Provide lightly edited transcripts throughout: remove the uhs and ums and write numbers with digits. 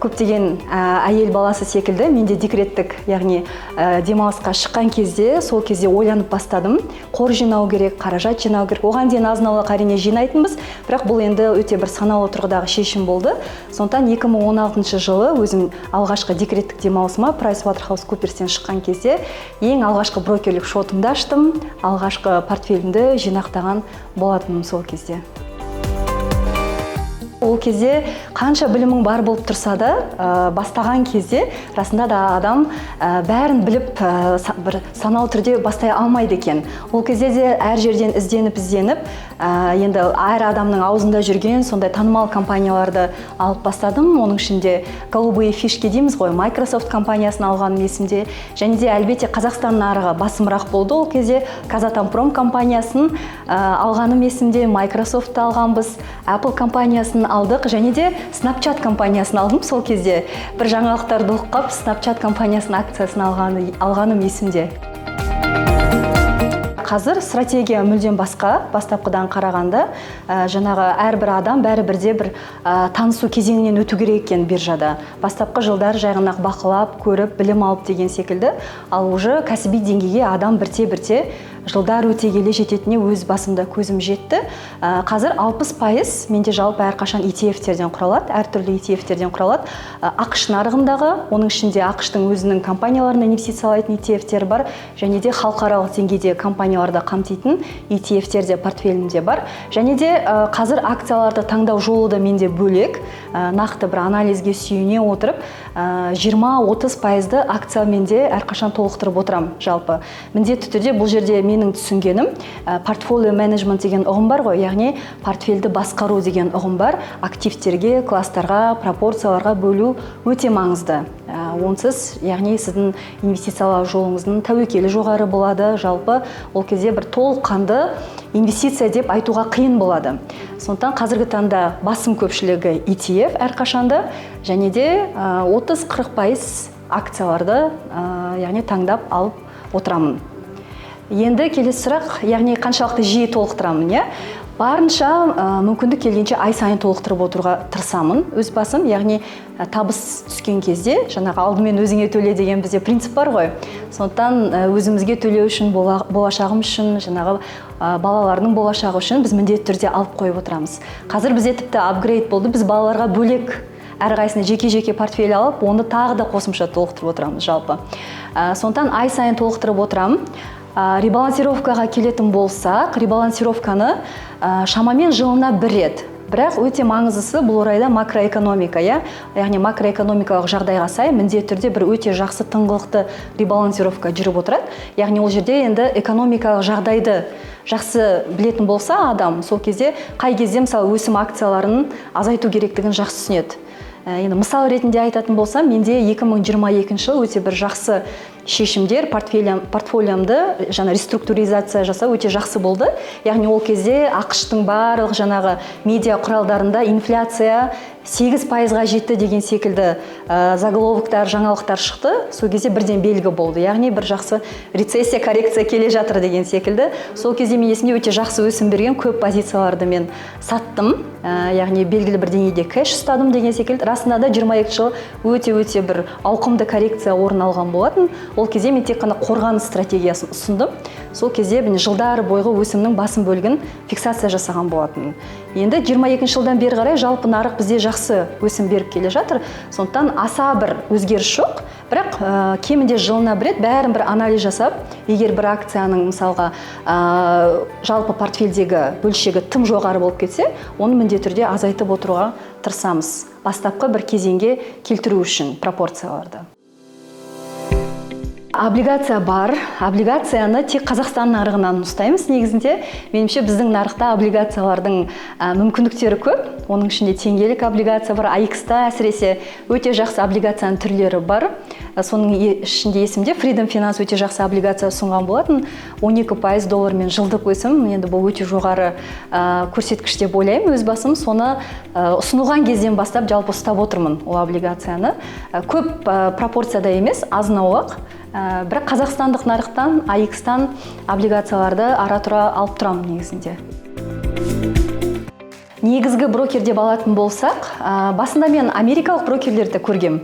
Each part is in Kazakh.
Көптеген әйел баласы секілді мен де декреттік, яғни демалысқа шыққан кезде, сол кезде ойланып бастадым: қор жинау керек, қаражат жинау керек. Оған дейін азын аулақ, әрине, жинайтынбыз, бірақ бұл енді өте бір саналы тұрғыдағы шешім болды. Сондықтан 2016 жылы өзім алғашқы декреттік демалысыма PricewaterhouseCoopers'тен шыққан кезде ең алғашқы брокерлік шотымды аштым, алғашқы портфелімді жинақтаған болатынмын сол кезде. Ол кезде қанша білімің бар болып тұрса да, бастаған кезде расында да адам бәрін біліп, бір саналы түрде бастай алмайды екен. Ол кезде де әр жерден ізденіп ізденіп, енді әр адамның аузында жүрген сондай танымал компанияларды алып бастадым. Оның ішінде голубые фишки дейміз ғой, Microsoft компаниясын алғаным есімде. Және де, әлбетте, Қазақстан нарығы басымырақ болды ол кезде. Казатомпром компаниясын алғаным есімде, Microsoftты алғанбыз, Apple компаниясын алдық және де Snapchat компаниясын алдым. Сол кезде бір жаңалықтарды оқып қалып, Snapchat компаниясының акциясын алғаным есімде. Қазір стратегия мүлдем басқа бастапқыдан қарағанда. Жаңағы әрбір адам бәрі бірде бір танысу кезеңінен өту керек екен биржада. Бастапқы жылдар жай ғана бақылап көріп, білім алып деген секілді, ал уже кәсіби деңгейге адам бірте бірте жылдар өте келе жететініне өз басымда көзім жетті. Қазір 60% менде жалпы әрқашан ETF-терден құралады, әртүрлі ETF-терден құралады. АҚШ нарығындағы, оның ішінде АҚШ-тың өзінің компанияларына инвестициялайтын ETF-тер бар және де халықаралық деңгейде компанияларды қамтитын ETF-тер де портфелімде бар. Және де қазір акцияларды таңдау жолы да менде бөлек. Нақты бір анализге сүйене отырып, 20-30 пайызды акциямен де әрқашан толықтырып отырамын. Жалпы міндетті түрде бұл жерде менің түсінгенім, портфолио менеджмент деген ұғым бар ғой, яғни портфельді басқару деген ұғым бар. Активтерге, класстарға, пропорцияларға бөлу өте маңызды. Онсыз, яғни, сіздің инвестициялау жолыңыздың тәуекелі жоғары болады. Жалпы ол кезде бір толыққанды инвестиция деп айтуға қиын болады. Сондықтан қазіргі таңда басым көпшілігі ETF әрқашанда және де 30-40% акцияларды, яғни, таңдап алып отырамын. Енді келесі сұрақ, яғни қаншалықты жиі толықтырамын, иә? Барынша, мүмкіндік келгенше ай сайын толықтырып отыруға тырысамын өз басым. Яғни табыс түскен кезде, жаңағы алдымен өзіңе төле деген бізде принцип бар ғой. Сондықтан өзімізге төлеу үшін, болашағым үшін, жаңағы балалардың болашағы үшін біз міндетті түрде алып қойып отырамыз. Қазір бізде тіпті апгрейд болды, біз балаларға бөлек әрқайсысына жеке жеке портфель алып, оны тағы да қосымша толықтырып отырамыз жалпы. Сондықтан ай сайын толықтырып отырамын. Ребалансировкаға келетін болсақ, ребалансировканы шамамен жылына бір рет. Бірақ өте маңыздысы бұл орайда макроэкономика, иә, яғни макроэкономикалық жағдайға сай міндетті түрде бір өте жақсы тыңғылықты ребалансировка жүріп отырады. Яғни ол жерде енді экономикалық жағдайды жақсы білетін болса адам, сол кезде қай кезде, мысалы, өсім акцияларын азайту керектігін жақсы түсінеді. Енді мысал ретінде айтатын болсам, менде 2022 жыл өте бір жақсы шешімдер, портфолиомды жаңа реструктуризация жасау өте жақсы болды. Яғни ол кезде АҚШ-тың барлық жаңағы медиа құралдарында инфляция 8%-ға жетті деген секілді заголовоктар, жаңалықтар шықты. Сол кезде бірден белгі болды, яғни бір жақсы рецессия, коррекция келе жатыр деген секілді. Сол кезде мен есімде, өте жақсы өсім берген көп позицияларды мен саттым, яғни белгілі бір деңгейде кэш ұстадым деген секілді. Расында да 22 жылы өте өте бір ауқымды коррекция орын алған болатын. Ол кезде мен тек қана қорғаныс стратегиясын ұсындым. Сол кезде міне жылдар бойғы өсімнің басым бөлігін фиксация жасаған болатын. Енді 22 жылдан бері қарай жалпы нарық бізде жақсы өсім беріп келе жатыр. Сондықтан аса бір өзгеріс жоқ, бірақ кемінде жылына бір рет бәрін бір анализ жасап, егер бір акцияның, мысалға, жалпы портфельдегі бөлшегі тым жоғары болып кетсе, оны міндетті түрде азайтып отыруға тырысамыз, бастапқы бір кезеңге келтіру үшін пропорцияларды. Облигация бар. Облигацияны тек Қазақстан нарығынан ұстаймыз негізінде. Меніңше, біздің нарықта облигациялардың мүмкіндіктері көп. Оның ішінде теңгелік облигация бар, AIX-та әсіресе өте жақсы облигацияның түрлері бар. Соның ішінде есімде, Freedom Finance өте жақсы облигация ұсынған болатын. 12% доллармен жылдық өсім. Енді бұл өте жоғары көрсеткіш деп ойлаймын өз басым. Соны ұсынылған кезден бастап жалпы ұстап отырмын ол облигацияны. Көп пропорцияда емес, азын аулақ. Бірақ қазақстандық нарықтан, AIX-тан облигацияларды ара тұра алып тұрамын негізінде. Негізгі брокер деп алатын болсақ, басында мен америкалық брокерлерді көргем.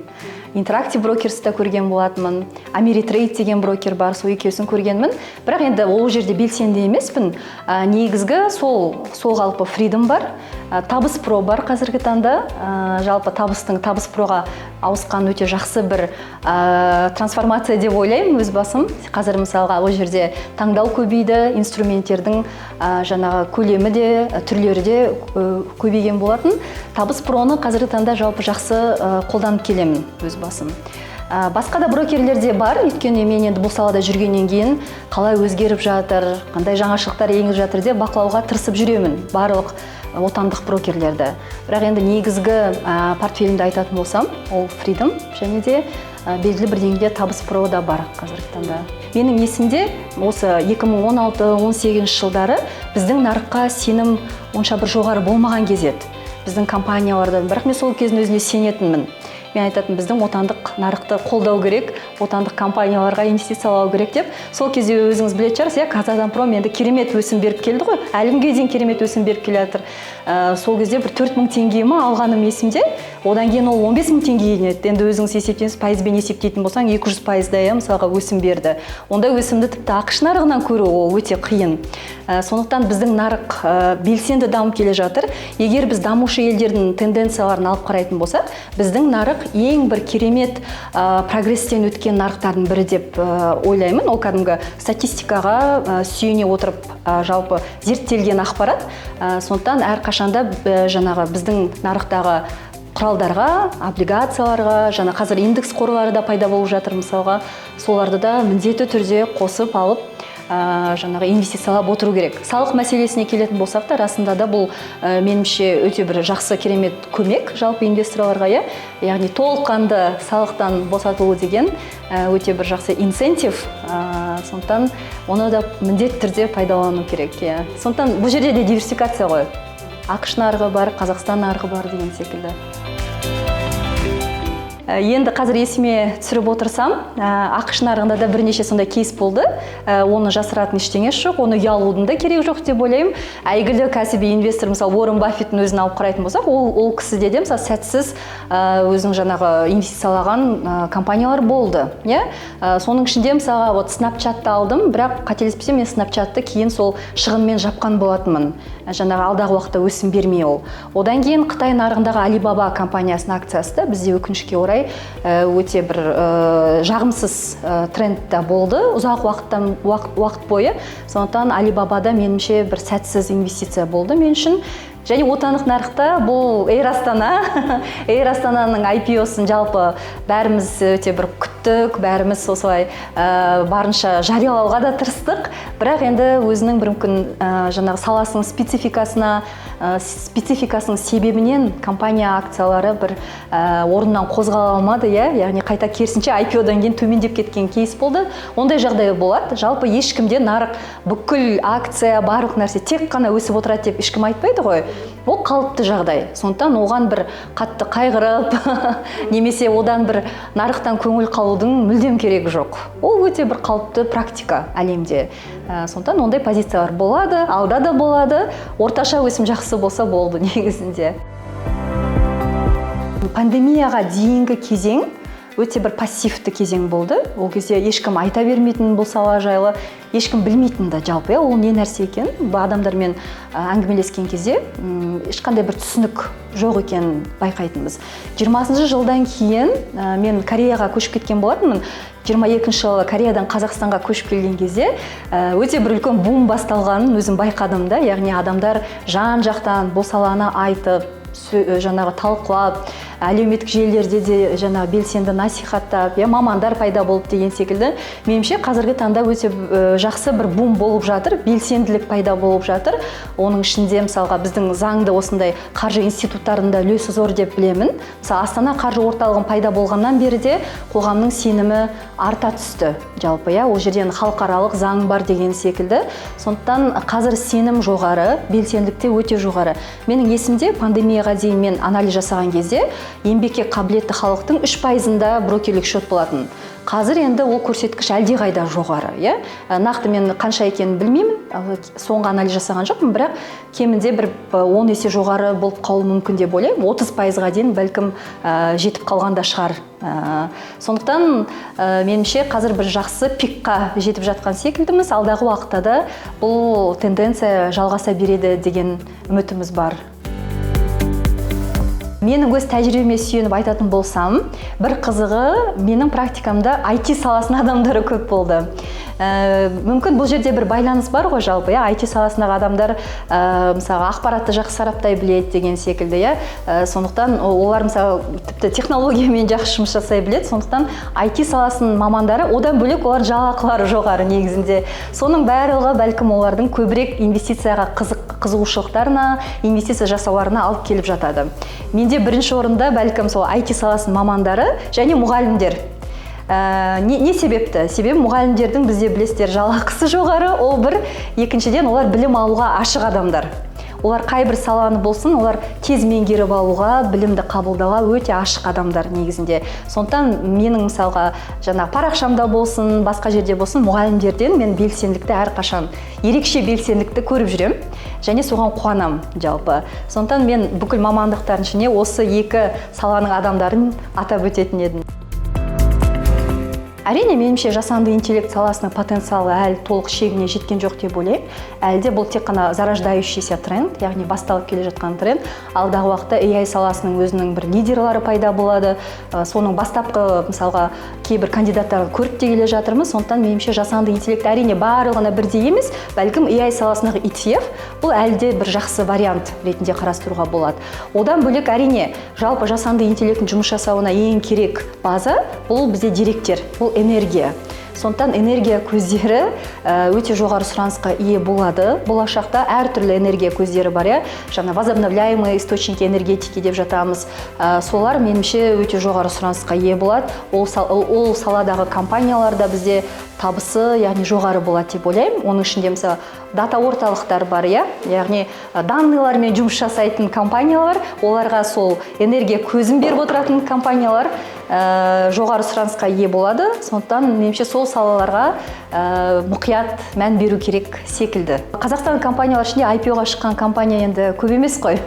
Interactive Brokers-ті көрген болатынмын, Ameritrade деген брокер бар, сол екеуісін көргенмін. Бірақ енді ол жерде белсенді емеспін. Негізгі сол қалпы Freedom бар, Табыс Про бар қазіргі таңда. Жалпы Табыстың Табыс Проға ауысқан өте жақсы бір трансформация деп ойлаймын өз басым. Қазір, мысалға, ол жерде таңдау көбейді, инструменттердің жаңағы көлемі де, түрлері де көбейген болатын. Табыс Проны қазіргі таңда жалпы жақсы қолданып келемін өз басым. Басқа да брокерлер де бар, өйткені мен енді бұл салада жүргеннен кейін қалай өзгеріп жатыр, қандай жаңашылдықтар енгізіп жатыр деп бақылауға тырысып жүремін барлық отандық брокерлерді. Бірақ енді негізгі портфелімді айтатын болсам, ол Freedom және де белгілі бір деңгейде Табыс Про да бар қазіргі таңда. Менің есімде, осы 2016-18 жылдары біздің нарыққа сенім онша бір жоғары болмаған кез еді біздің компаниялардан. Бірақ мен сол кездің өзінде сенетінмін. Мен айтатын: біздің отандық нарықты қолдау керек, отандық компанияларға инвестициялау керек деп. Сол кезде, өзіңіз білетін шығарсыз, иә, Казатомпром енді керемет өсім беріп келді ғой, әлі күнге дейін керемет өсім беріп келе жатыр. Сол кезде бір 4000 теңге ма алғаным есімде. Одан кейін ол 15 000 теңгеге жетті. Енді өзіңіз есептеңіз, пайызбен есептейтін болсаң, 200 пайыздай, иә, мысалға, өсім берді. Ондай өсімді тіпті АҚШ нарығынан көру ол өте қиын. Сондықтан біздің нарық белсенді дамып келе жатыр. Егер біз дамушы елдердің тенденцияларын алып қарайтын болсақ, біздің нарық ең бір керемет прогресстен өткен нарықтардың бірі деп ойлаймын. Ол кәдімгі статистикаға сүйене отырып, жалпы зерттелген ақпарат. Сондықтан әрқашанда жаңағы біздің нарықтағы құралдарға, облигацияларға, жаңа қазір индекс қорлары да пайда болып жатыр, мысалға, соларды да міндетті түрде қосып алып, жаңағы инвестициялап отыру керек. Салық мәселесіне келетін болсақ та, расында да бұл меніңше, өте бір жақсы, керемет көмек жалпы инвесторларға, иә. Яғни толыққанды салықтан босатылу деген өте бір жақсы incentive. Сондықтан оны да міндетті түрде пайдалану керек, иә. Сондықтан бұл жерде де диверсификация ғой: АҚШ нарығы бар, Қазақстан нарығы бар деген секілді. Енді қазір есіме түсіріп отырсам, АҚШ нарығында да бірнеше сондай кейс болды. Оны жасыратын ештеңесі жоқ, оны ұялудың да керегі жоқ деп ойлаймын. Әйгілі кәсіби инвестор, мысалы, Уоррен Баффеттің өзін алып қарайтын болсақ, ол кісіде де, мысалы, сәтсіз өзінің жаңағы инвестициялаған компаниялар болды, иә. Соның ішінде, мысалға, вот Snapchat-ты алдым, бірақ қателеспесем, мен Snapchat-ты кейін сол шығынмен жапқан болатынмын. Жаңағы алдағы уақытта өсім бермей ол. Одан кейін Қытай нарығындағы Alibaba компаниясының акциясы да бізде, өкінішке орай, өте бір жағымсыз трендта болды ұзақ уақыт бойы. Сондықтан Alibabada меніңше бір сәтсіз инвестиция болды мен үшін. Және отандық нарықта бұл Эйр Астана. Эйр Астананың IPO-сын жалпы бәріміз өте бір күттік, бәріміз осылай барынша жариялауға да тырыстық. Бірақ енді өзінің бір мүмкін жаңағы саласының спецификасының себебінен компания акциялары бір орнынан қозғала алмады, иә. Яғни қайта керісінше IPO-дан кейін төмендеп кеткен кейс болды. Ондай жағдай болады. Жалпы ешкімде нарық, бүкіл акция, барлық нәрсе тек қана өсіп отырады деп ешкім айтпайды ғой. Ол қалыпты жағдай. Сондықтан оған бір қатты қайғырып немесе одан бір нарықтан көңіл қалудың мүлдем керегі жоқ. Ол өте бір қалыпты практика әлемде. Сондықтан ондай позициялар болады, алда да болады. Орташа өсім жақсы болса болды негізінде. Пандемияға дейінгі кезең өте бір пассивті кезең болды. Ол кезде ешкім айта бермейтін бұл сала жайлы, ешкім білмейтін да жалпы, иә, ол не нәрсе екенін. Бұл адамдармен әңгімелескен кезде ешқандай бір түсінік жоқ екенін байқайтынбыз. 20-жылдан кейін мен Кореяға көшіп кеткен болатынмын. 22 жылы Кореядан Қазақстанға көшіп келген кезде өте бір үлкен бум басталғанын өзім байқадым да. Яғни адамдар жан жақтан бұл саланы айтып, жаңағы талқылап, әлеуметтік желілерде де жаңағы белсенді насихаттап, иә, мамандар пайда болып деген секілді. Меніңше, қазіргі таңда өте жақсы бір бум болып жатыр, белсенділік пайда болып жатыр. Оның ішінде, мысалға, біздің заңды осындай қаржы институттарында үлесі зор деп білемін. Мысалы, Астана қаржы орталығының пайда болғаннан бері де қоғамның сенімі арта түсті жалпы, иә. Ол жерден халықаралық заң бар деген секілді. Сондықтан қазір сенім жоғары, белсенділік те өте жоғары. Менің есімде, пандемияға жылдарға дейін мен анализ жасаған кезде еңбекке қабілетті халықтың 3%-ында брокерлік счет болатын. Қазір енді ол көрсеткіш әлдеқайда жоғары, иә. Нақты мен қанша екенін білмеймін, соңғы анализ жасаған жоқпын, бірақ кемінде бір 10 есе жоғары болып қалуы мүмкін деп ойлаймын. 30%-ға дейін бәлкім жетіп қалған да шығар. Сондықтан меніңше, қазір бір жақсы пикқа жетіп жатқан секілдіміз. Алдағы уақытта да бұл тенденция жалғаса береді деген үмітіміз бар. Менің өз тәжірибеме сүйеніп айтатын болсам, бір қызығы, менің практикамда IT саласының адамдары көп болды. Мүмкін, бұл жерде бір байланыс бар ғой жалпы, иә, IT саласындағы адамдар мысалға, ақпаратты жақсы сараптай біледі деген секілді, иә. Сондықтан олар, мысалы, тіпті технологиямен жақсы жұмыс жасай біледі. Сондықтан IT саласының мамандары, одан бөлек олар жалақылары жоғары негізінде. Соның барлығы бәлкім олардың көбірек инвестицияға қызығушылықтарына, инвестиция жасауларына алып келіп жатады. Менде бірінші орында бәлкім сол IT саласының мамандары және мұғалімдер. Не себепті? Себебі мұғалімдердің, бізде білесіздер, жалақысы жоғары, ол бір. Екіншіден, олар білім алуға ашық адамдар. Олар қай бір саланы болсын, олар тез меңгеріп алуға, білімді қабылдауға өте ашық адамдар негізінде. Сондықтан менің, мысалға, жаңа парақшамда болсын, басқа жерде болсын, мұғалімдерден мен белсенділікті, әрқашан ерекше белсенділікті көріп жүремін және соған қуанамын жалпы. Сондықтан мен бүкіл мамандықтардың ішіне осы екі саланың адамдарын атап өтетін едім. Әрине, меніңше, жасанды интеллект саласының потенциалы әлі толық шегіне жеткен жоқ деп ойлаймын. Әлі де бұл тек қана зарождающийся тренд, яғни басталып келе жатқан тренд. Алдағы уақытта AI саласының өзінің бір лидерлары пайда болады. Соның бастапқы, мысалға, кейбір кандидаттарын көріп те келе жатырмыз. Сондықтан, меніңше, жасанды интеллект, әрине, барлығына бірдей емес, бәлкім, AI саласындағы ETF бұл әлі де бір жақсы вариант ретінде қарастыруға болады. Одан бөлек, әрине, жалпы жасанды интеллекттің жұмыс жасауына ең керек база бұл бізде деректер, бұл энергия. Сондықтан энергия көздері өте жоғары сұранысқа ие болады. Болашақта әртүрлі энергия көздері бар, иә, жаңа возобновляемые источники энергетики деп жатамыз. Солар, меніңше, өте жоғары сұранысқа ие болады. Ол саладағы компаниялар да бізде табысы, яғни, жоғары болады деп ойлаймын. Оның ішінде, мысалы, дата орталықтар бар, иә, яғни данныйлармен жұмыс жасайтын компаниялар, оларға сол энергия көзін беріп отыратын компаниялар жоғары сұранысқа ие болады. Сондықтан, меніңше, сол салаларға мұқият мән беру керек секілді. Қазақстан компаниялар ішінде IPO-ға шыққан компания енді көп емес қой.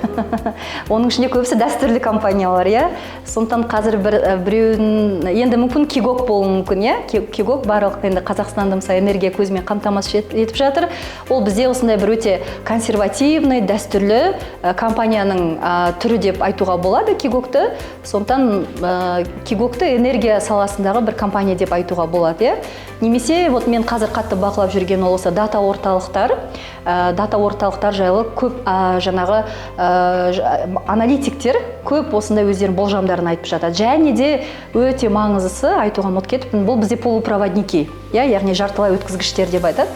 Оның ішінде көбісі дәстүрлі компаниялар, иә. Сондықтан қазір біреуін енді мүмкін KEGOC болуы мүмкін, иә. KEGOC барлық енді Қазақстанды, мысалы, энергия көзімен қамтамасыз етіп жатыр. Ол бізде осындай бір өте консервативный, дәстүрлі компанияның түрі деп айтуға болады KEGOC-ты. Сондықтан KEGOC-ты энергия саласындағы бір компания деп айтуға болады, иә. Немесе вот мен қазір қатты бақылап жүрген ол осы дата орталықтар. Дата орталықтар жайлы көп жаңағы аналитиктер көп осындай өздерінің болжамдарын айтып жатады. Және де өте маңыздысы, айтуға ұмытып кетіппін, бұл бізде полупроводники, иә, яғни жартылай өткізгіштер деп айтады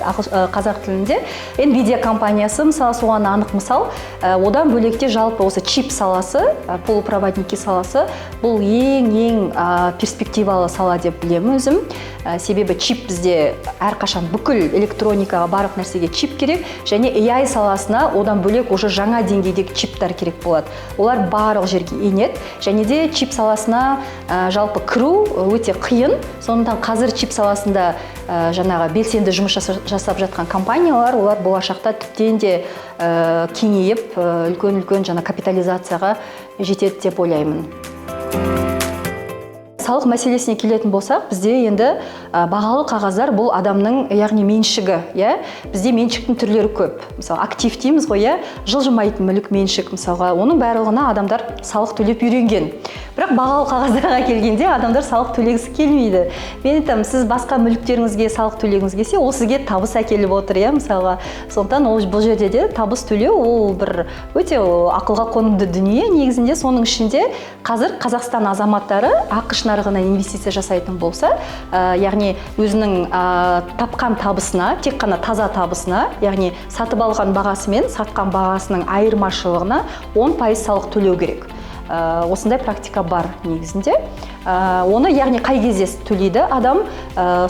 қазақ тілінде. Nvidia компаниясы, мысалы, соған анық мысал. Одан бөлек те жалпы осы чип саласы, полупроводники саласы бұл ең ең перспективалы сала деп білемін өзім. Себебі чип бізде әрқашан бүкіл электроникаға, барлық нәрсеге чип керек және AI саласына одан бөлек уже жаңа деңгейдегі чиптар керек болады. Олар барлық жерге енеді және де чип саласына жалпы кіру өте қиын. Сондықтан қазір чип саласында жаңағы белсенді жұмыс жасап жатқан компаниялар, олар болашақта тіптен де кеңейіп, үлкен үлкен жаңа капитализацияға жетеді деп ойлаймын. Салық мәселесіне келетін болсақ, бізде енді бағалы қағаздар бұл адамның, яғни, меншігі, иә. Бізде меншіктің түрлері көп. Мысалы, актив дейміз ғой, иә, жылжымайтын мүлік, меншік, мысалға, оның барлығына адамдар салық төлеп үйренген. Бірақ бағалы қағаздарға келгенде адамдар салық төлегісі келмейді. Мен айтамын, сіз басқа мүліктеріңізге салық төлегіңіз келсе, ол сізге табыс әкеліп отыр, иә, мысалға. Сондықтан ол бұл жерде де табыс төлеу ол бір өте ақылға қонымды дүние негізінде. Соның ішінде қазір Қазақстан азаматтары АҚШ нарығына инвестиция жасайтын болса, яғни өзінің тапқан табысына, тек қана таза табысына, яғни сатып алған бағасы мен сатқан бағасының айырмашылығына 10% салық төлеу керек. Осындай практика бар негізінде. Оны, яғни, қай кезде төлейді адам?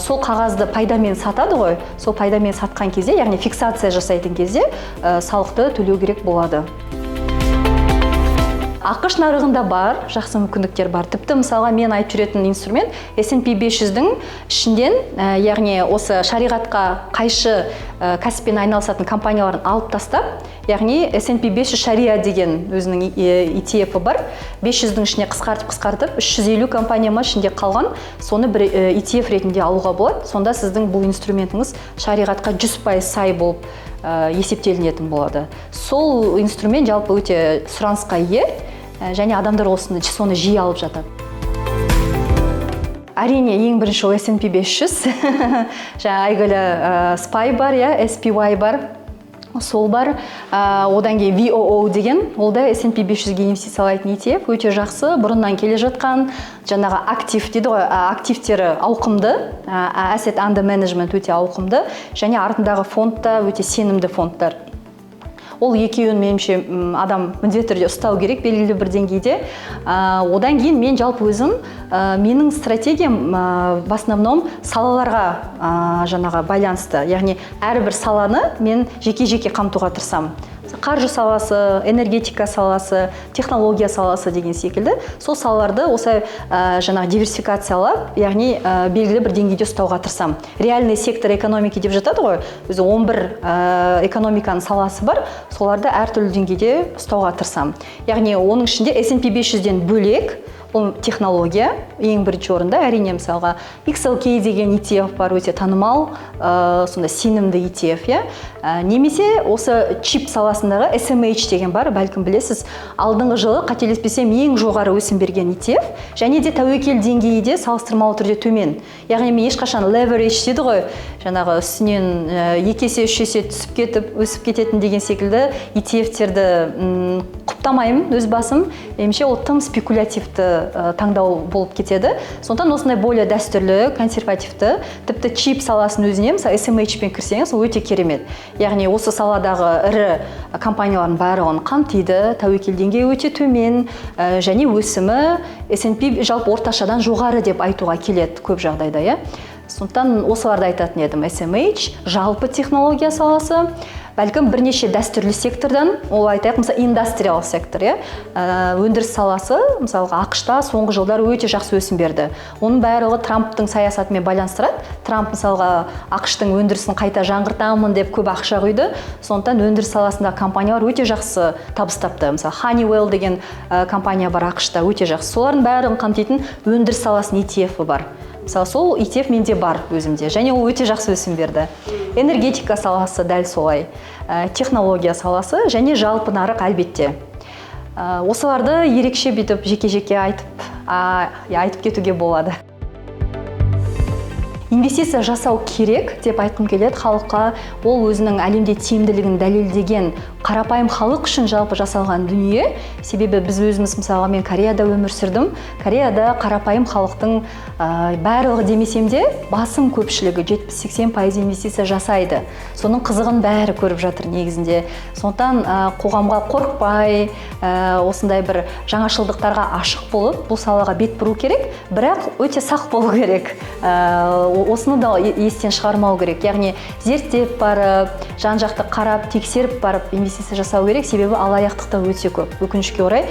Сол қағазды пайдамен сатады ғой, сол пайдамен сатқан кезде, яғни фиксация жасайтын кезде салықты төлеу керек болады. АҚШ нарығында бар, жақсы мүмкіндіктер бар. Тіпті, мысалға, мен айтып жүретін инструмент S&P 500-дің ішінден, яғни осы шариғатқа қайшы кәсіппен айналысатын компанияларын алып тастап, яғни S&P 500 шария деген өзінің ETF бар. 500-дің ішіне қысқартып, қысқартып, 350 компания ма ішінде қалған, соны бір ETF ретінде алуға болады. Сонда сіздің бұл инструментіңіз шариғатқа 100% сай болып есептелінетін болады. Сол инструмент жалпы өте сұранысқа ие және адамдар соны жиі алып жатады. Әрине, ең бірінші ол S&P 500, жаңа әйгілі SPY бар, иә, SPY бар, сол бар. Одан кейін VOO деген, ол да S&P 500-ге инвестициялайтын ETF, өте жақсы, бұрыннан келе жатқан. Жаңағы актив дейді ғой, активтері ауқымды, asset under management өте ауқымды және артындағы фонд та өте сенімді фондтар. Ол екеуін, меніңше, адам міндетті түрде ұстау керек белгілі бір деңгейде. Одан кейін мен жалпы өзім, менің стратегиям в основном салаларға жаңағы байланысты, яғни әрбір саланы мен жеке-жеке қамтуға тырысамын: қаржы саласы, энергетика саласы, технология саласы деген секілді. Сол салаларды осылай жаңағы диверсификациялап, яғни белгілі бір деңгейде ұстауға тырысамын. Реальный сектор экономики деп жатады ғой өзі, 11 экономиканың саласы бар, соларды әртүрлі деңгейде ұстауға тырысамын. Яғни оның ішінде S&P 500-ден бөлек ол технология ең бірінші орында, әрине. Мысалға, XLK деген ETF бар, өте танымал, сондай сенімді ETF, иә. Немесе осы чип саласындағы SMH деген бар, бәлкім, білесіз. Алдыңғы жылы, қателеспесем, ең жоғары өсім берген ETF және де тәуекел деңгейі де салыстырмалы түрде төмен. Яғни мен ешқашан leverage дейді ғой, жаңағы үстінен 2 есе, 3 есе түсіп кетіп, өсіп кететін деген секілді ETF-терді құптамаймын өз басым. Меніңше, ол тым спекулятивті таңдау болып кетеді. Сондықтан осындай более дәстүрлі, консервативті, тіпті чип саласының өзіне, мысалы, SMH пен кірсеңіз, ол өте керемет. Яғни осы саладағы ірі компаниялардың барлығын қамтиды, тәуекел деңгейі өте төмен және өсімі S&P жалпы орташадан жоғары деп айтуға келеді көп жағдайда, иә. Сондықтан осыларды айтатын едім: SMH, жалпы технология саласы, бәлкім, бірнеше дәстүрлі сектордан, ол, айтайық, мысалы, индастриал сектор, иә. Өндіріс саласы, мысалға, АҚШ-та соңғы жылдары өте жақсы өсім берді. Оның барлығы Трамптың саясатымен байланыстырады. Трамп, мысалға, АҚШ-тың өндірісін қайта жаңғыртамын деп көп ақша құйды. Сондықтан өндіріс саласындағы компаниялар өте жақсы табыс тапты. Мысалы, Honeywell деген компания бар АҚШ-та, өте жақсы. Солардың барлығын қамтитын өндіріс саласының ETF бар. Мысалы, сол ETF менде бар өзімде және ол өте жақсы өсім берді. Энергетика саласы дәл солай, технология саласы және жалпы нарық, әлбетте. Осыларды ерекше бүйтіп жеке-жеке айтып, иә, айтып кетуге болады. Инвестиция жасау керек деп айтқым келеді халыққа. Ол өзінің әлемде тиімділігін дәлелдеген, қарапайым халық үшін жалпы жасалған дүние. Себебі біз өзіміз, мысалға, мен Кореяда өмір сүрдім. Кореяда қарапайым халықтың барлығы демесем де, басым көпшілігі, 70-80% инвестиция жасайды. Соның қызығын бәрі көріп жатыр негізінде. Сондықтан қоғамға қорықпай, осындай бір жаңашылдықтарға ашық болып, бұл салаға бет бұру керек, бірақ өте сақ болу керек. Осыны да естен шығармау керек. Яғни зерттеп барып, жан жақты қарап, тексеріп барып инвестиция жасау керек, себебі алаяқтық та өте көп, өкінішке орай.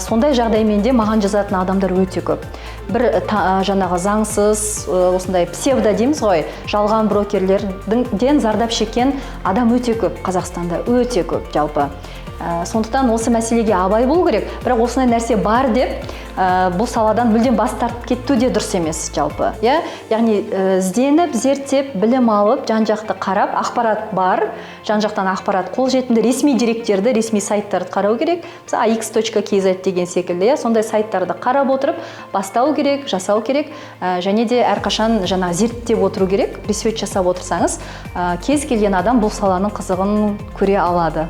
Сондай жағдаймен де маған жазатын адамдар өте көп. Бір жаңағы заңсыз, осындай псевдо дейміз ғой, жалған брокерлерден зардап шеккен адам өте көп Қазақстанда, өте көп жалпы. Сондықтан осы мәселеге абай болу керек. Бірақ осындай нәрсе бар деп бұл саладан мүлдем бас тартып кету де дұрыс емес жалпы, иә. Яғни ізденіп, зерттеп, білім алып, жан жақты қарап, ақпарат бар, жан жақтан ақпарат қолжетімді, ресми деректерді, ресми сайттарды қарау керек. Мысалы, ax.kz деген секілді, иә, сондай сайттарды қарап отырып бастау керек, жасау керек. Және де әрқашан жаңа зерттеп отыру керек. Research жасап отырсаңыз, кез келген адам бұл саланың қызығын көре алады.